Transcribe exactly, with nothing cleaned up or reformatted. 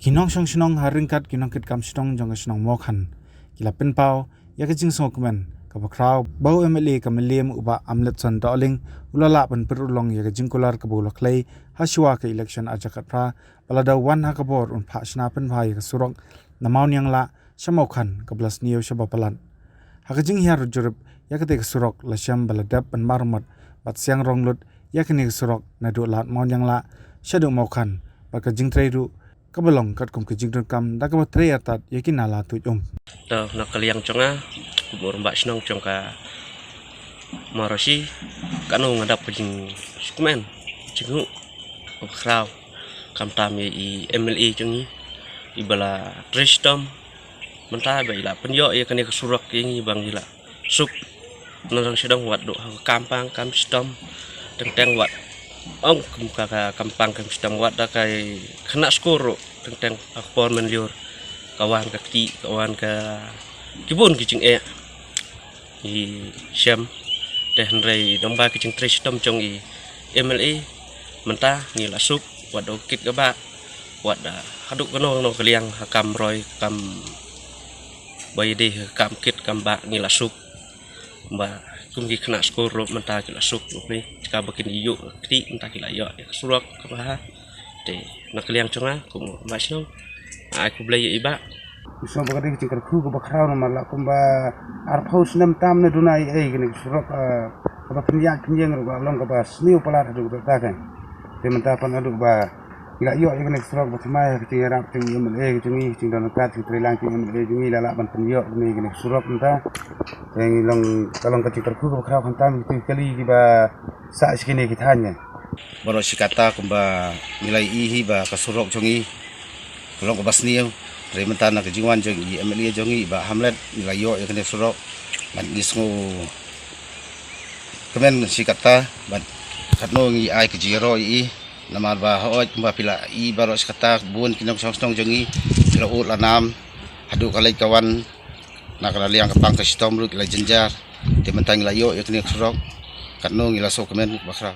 Ki nongshong shnong ha ryngkat ki nongkitkam shnong jong ka shnong Mawkhan ki la pynpaw ïa ka jingsngewkmen kaba khraw ba u M L A ka Mylliem u Bah Amletson Dohling u la lah ban pynurlong ïa ka jingkular kaba u la khlei ha shuwa ka election ar hajar khatphra, ba la dei wan ha ka bor un phah shna pynbha ïa ka surok na Mawnianglah sha Mawkhan kaba la sniew shaba palat. Ha ka jinghiar jurip ïa kata ka surok la shem ba la dep ban maramot bad siang rong lut ïa kane ka surok naduh Lad Mawnianglah shaduh Mawkhan, bad ka jingtrei ruh kaba long katkum ka jingdonkam da kaba trei artat ïa ki nala tuid um. To, na ka liang jong nga kum u rangbah shnong jong ka Mawrosi, kano nga dap ka jingsngewkmen, jingngooh kaba khraw, khamtam ïa i M L A jong ngi iba la trei shitom mynta ba i la pynïoh ïa kane ka surok ïa ngi ba ngi la suk na dang sha dong, wat duh ha ka kam pang kam shitom, teng teng wat ong kum ka, ka kam pang kam shitom, wat da ka khynnah skul ruh teng teng ha ka por mynlur ka wan ka kti, ka wan ka, ki bun ki jingeh i shem. Te hynrei dang ba ki jingtrei shitom jong i M L A mynta ngi la suk, wat da ka kit ka bah, wat da haduh kano kano ka liang ha kam roi kam ba ïadei ha kam kit kam bah ngi la suk. Ba kum ki khynnah skul ruh mynta ki la suk ruh, ka ba kin ïoh kti mynta ki la ïoh ïa ka surok kaba ha. Te na ka liang jong nga kum u rangbah shnong, ai khublei ïa i bah. Shnong ba ka dei ka jingkyrkhu kaba khraw namar la kumba arphew snem tam na duna ei ei kane ka surok, eh, kaba pynïaid pynïeng ruh ba long kaba sniew palat haduh katta ka. Te mynta pat haduh ba ngi la ïoh ïa kane ka surok ba thymmai ha ka jingïarap jong i M L A ka jong ngi, ka jingdon ryngkat jingtrei lang jong i M L A jong ngi la lah ban pynïoh kane, kane ka surok mynta. Te ngi long, ka long ka jingkyrkhu kaba khraw khamtam ïa ki kali kiba sah sha kine ki thaiñ. Baroh shi katta kumba ngi la ïohi ba ka surok jong ngi ka long kaba sniew. Hynrei mynta na ka jingwan jong i M L A jong ngi i Bah Hamlet ngi la ïoh ïa kane ka surok. Bad ngi sngewkmen shi katta bad katno ngi ai ka jingïaroh ïa i. Namar ba hooid kumba phi la i baroh shi katta bun ki nongshong shnong jong ngi phi la ud la nam haduh ka leit ka wan na ka liang ka pang ka shitom ruh ki la jynjar. Te mynta ngi la ïoh ïa kane ka surok, katno ngi la sngewkmen ba khraw.